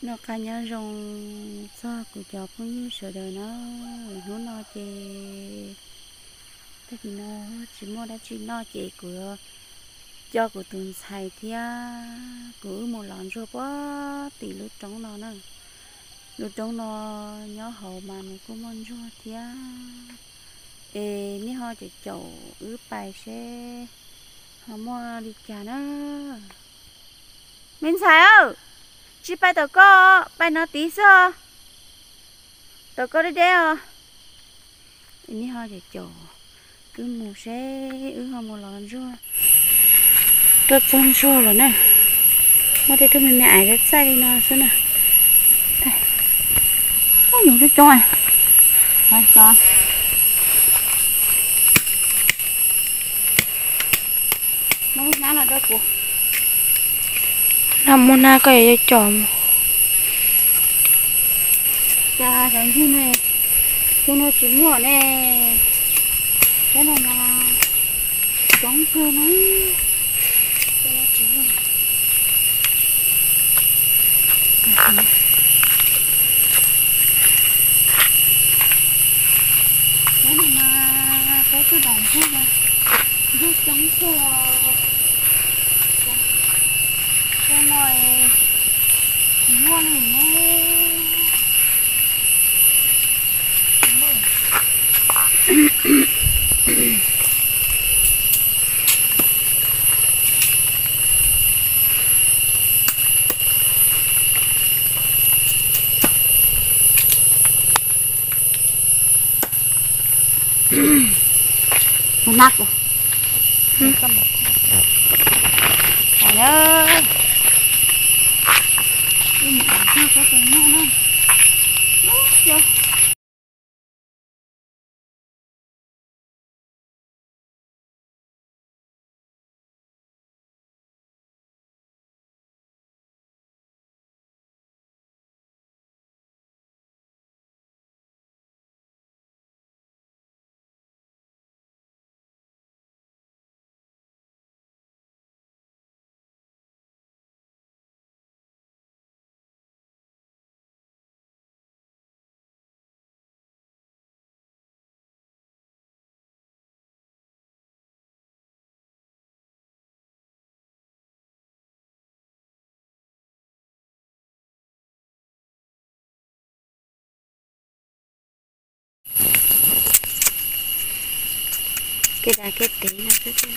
Noj qab nyob zoo txog kuv cov phooj ywg sawv daws na. Hnub no ces tag kis no tsis muaj dab tsi noj ces kuv coj kuv tus ntxhais thiab kuv wb mus lov ntsuag puag tim lub roob no na. Lub roob no nyob hauv mas nws kuj muaj ntsuag thiab. Es nej ho caum caum wb pais seb ho muaj li cas na. Me ntxhais, tsis pais tom ko, pais no tid xwb os. Tom ko deb deb os. Nej ho caum caum wb mus seb wb ho mus lov ntsuag. Tuaj txog ntsuag lawm na. Muaj tej tug me me aiv txaij li no xwb na. Ub, nws coob coob. Muab hnab los rau kuv. Nag muab hnab koj yuav coj mus. Cas cov ntsuag ne, xyoo no tsis muaj ne. Cov no mas coob kawg na. Cov no tsis muaj. Cov no mas peb tuaj dam ntsuag mas ntsuag coob kawg os. Cov no tsis muaj li ne. Mus nab kuv. Mus nab. Kev dav kev tev no xwb.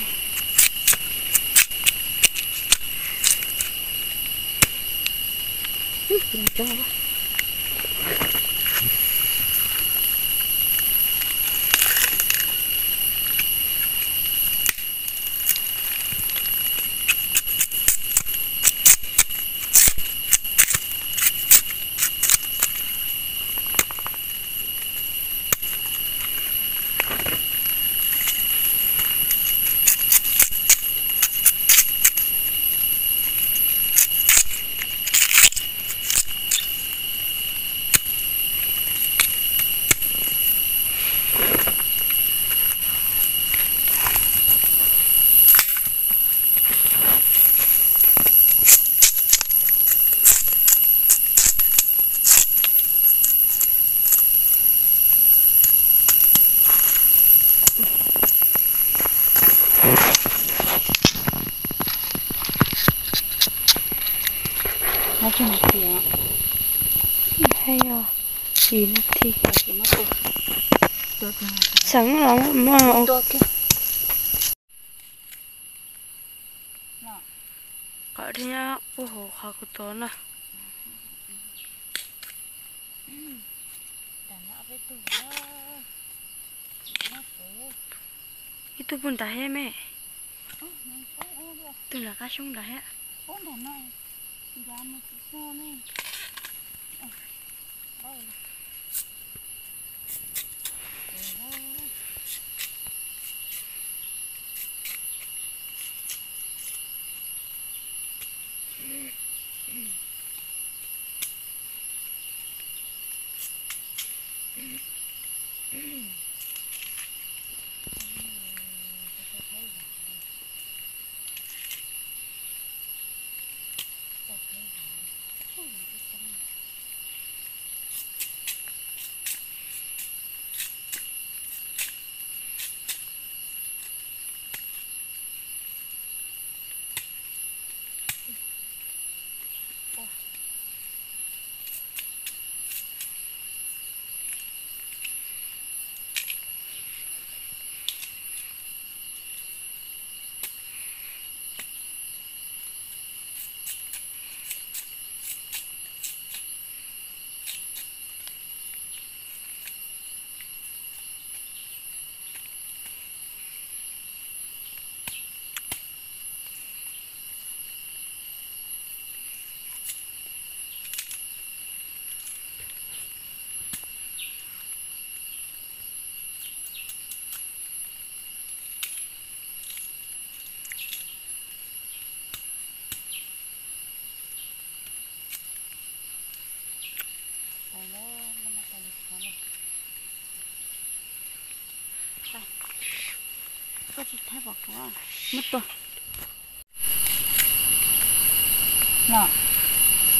Xeev los mas. Qhov thiab puag hauv qhov kuv tos na. Ib tug puag nrad thiab me. Tus nram qab xyoob nrad thiab.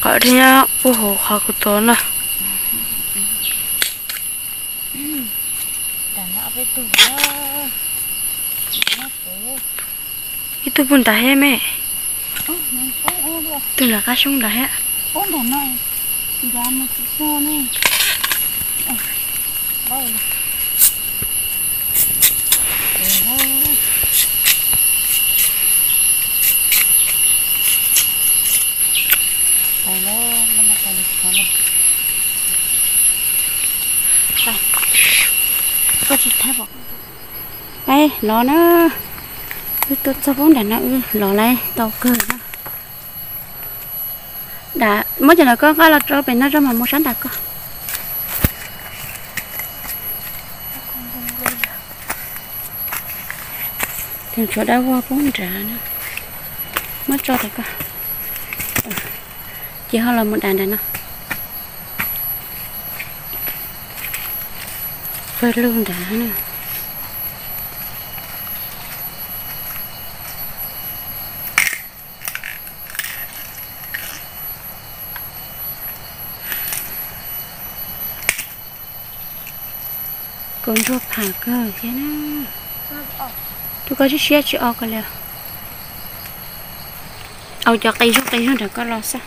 Qhov thiab puag hauv qhov kuv tos na. Ib tug puag nrad thiab me. Tus nram qab xyoob nrad thiab. Los na, wb tuaj txog poob nram no wb los lawm tau kawg na. Dam, muab cov ntawm koj nqa los rau pem no rau mam mus sab nram koj. Tus tshuav dab vog poob nrad na. Muab tso rau koj. Ces ho los mus dam nram no. Pawg lug nrad na. Kaus ntsuag pham kawg thiab na. Tus ko siab siab tsis o ko li. Au cov qis zog qis zog nram ko los xwb.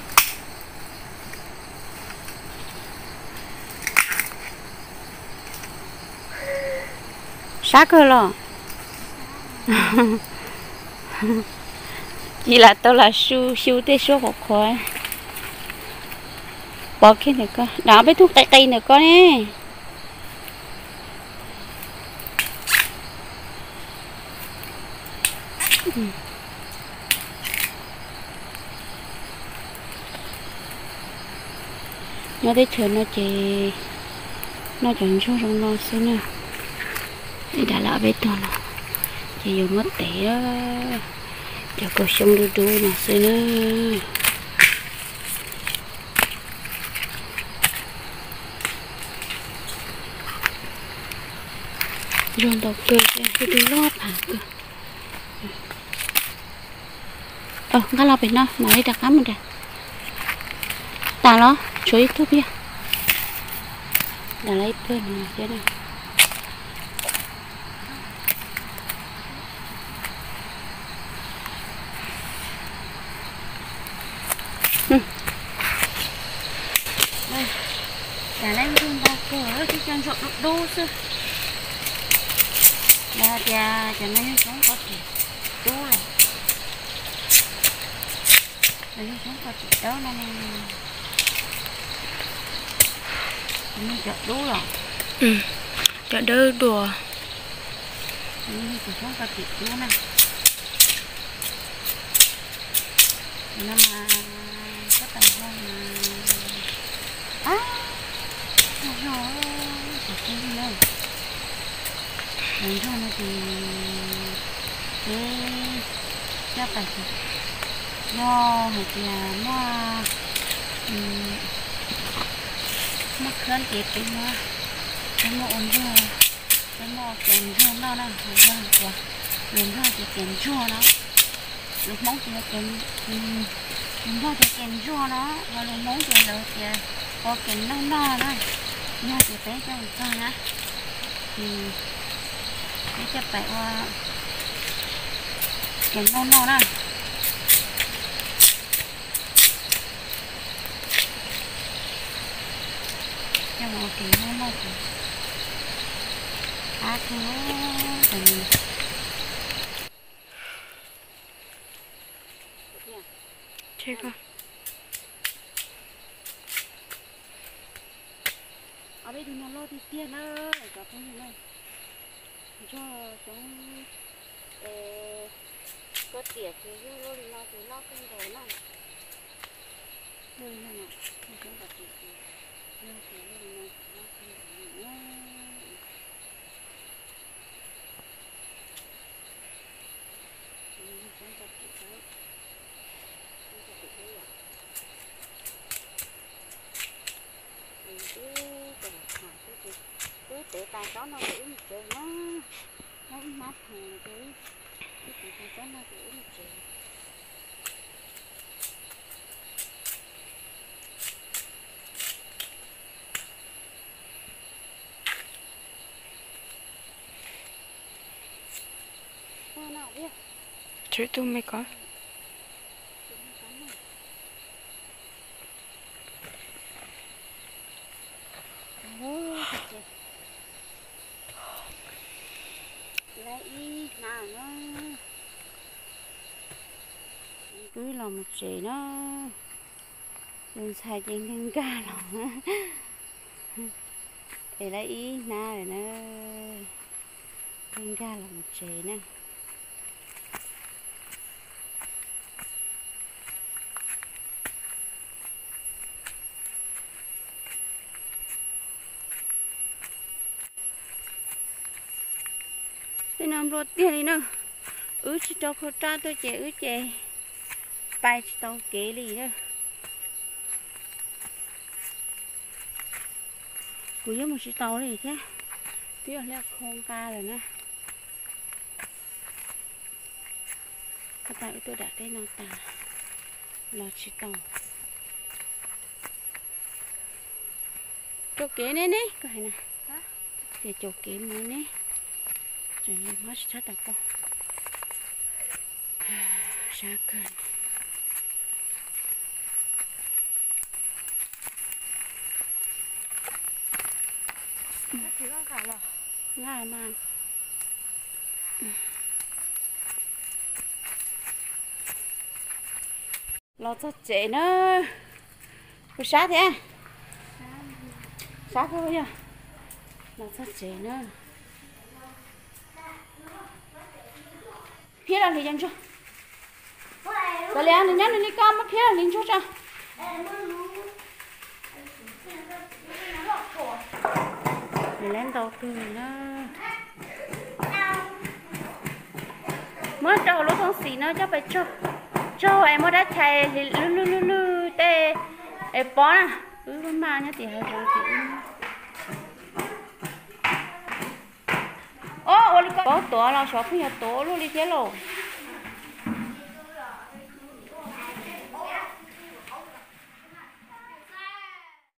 Sab kawg los. Tsis lam tau lam su xyu tej suab qhuav qhuav. Pov kiag ntawm ko, dam peb tug qis qis ntawm ko ne. Nyob teb chaws no ces noj cov ntsuag zoo no xwb na. Ib dam lawv peb tug no ces yuav muab tev cov kaus xyoob dub dub no xwb na. Zoo ntau kawg, ib tug loj pham kawg. Nqa los pem no mam li rov qab mus nrad. Tas los tshuav ib tug pia. Tas los ib tug no thiab. Cas lawv ntsuag ntau kawg, tib co ntsuag dub dub xwb. Yog hais tias cov no yog xyoob qov txim dub lawm. Los yog xyoob qov txim dawb no ne. Cov dub los. Cov dawb dua. Cov xyoob qov txim dub na. Cov no mas cov tais hau mas, tais hau, tais hau na. Tais hau no ces peb coj pais, yog hais tias muaj, muaj khab ces peb muab, peb muab ua ntsuag, peb muab ua kev ntsuag noj na, yog hais tias lus Nplog ces kev ntsuag no. Lus Hmoob ces, lus Nplog ces kev ntsuag no, ho lus Hmoob ces lawv tias ua kev noj noj na. Yog tias peb coj mus txog na, ces peb coj pais ua kev noj noj na. Coj mus ua kev noj noj ces qab kawg li. Ob peb tug no loj tiag tiag na, cov phooj ywg na. Ntsuag xyoob, es koj tiam ces yug loj li no ces loj kawg nkaus na. Loj li no, xyoob pov tiam ces yug ces loj li no ces loj kawg nkaus na. Xyoob pov tiam, xyoob pov tiam yom. Ces twb Tag tsob no ces wb mus tsev na. Nyob ib hnab phees ces wb, wb kuv tag tsob no ces wb mus tsev. Tswv tus me kov. Lawv ib hnab na. Wb los mus tsev na. Tus ntxhais ces nkag nkag los. Es lawv ib hnab lawm na. Nkag nkag los mus tsev na. Tej no nplua tiag li na. Wb tsis rau khau raj tuaj ces wb ces pais tsis tau kev li na. Kuv yeej mus tsis tau li thiab. Twb yog liaj khau nqa lawm na. Koj tas wb tuaj dam teb no tas los tsis tau. Caum kev ne ne, koj hais na. Tias caum kev mus ne. Tseem li hmab tsis tshab tas koj. Sab kawg. Nqa mas. Los txog tsev na. Puas sab thiab? Sab kawg yog. Los txog tsev na. Phiab los hliv cov ntsuag. Kav liam, nws nyob nws li koj, muab phiab los hliv ntsuag tso. Nws lawv ntau twg na. Muab rau hauv lub thoob xim no coj pais tsaug, tsaug es muab dab tshais lwg lwg lwg lwg tej es pob na. Wb maj nyob tim hav zoov tim wb. Ob, ua li ko paub tuav los xyov pheej yuav tuav ua luaj li thiab lauj.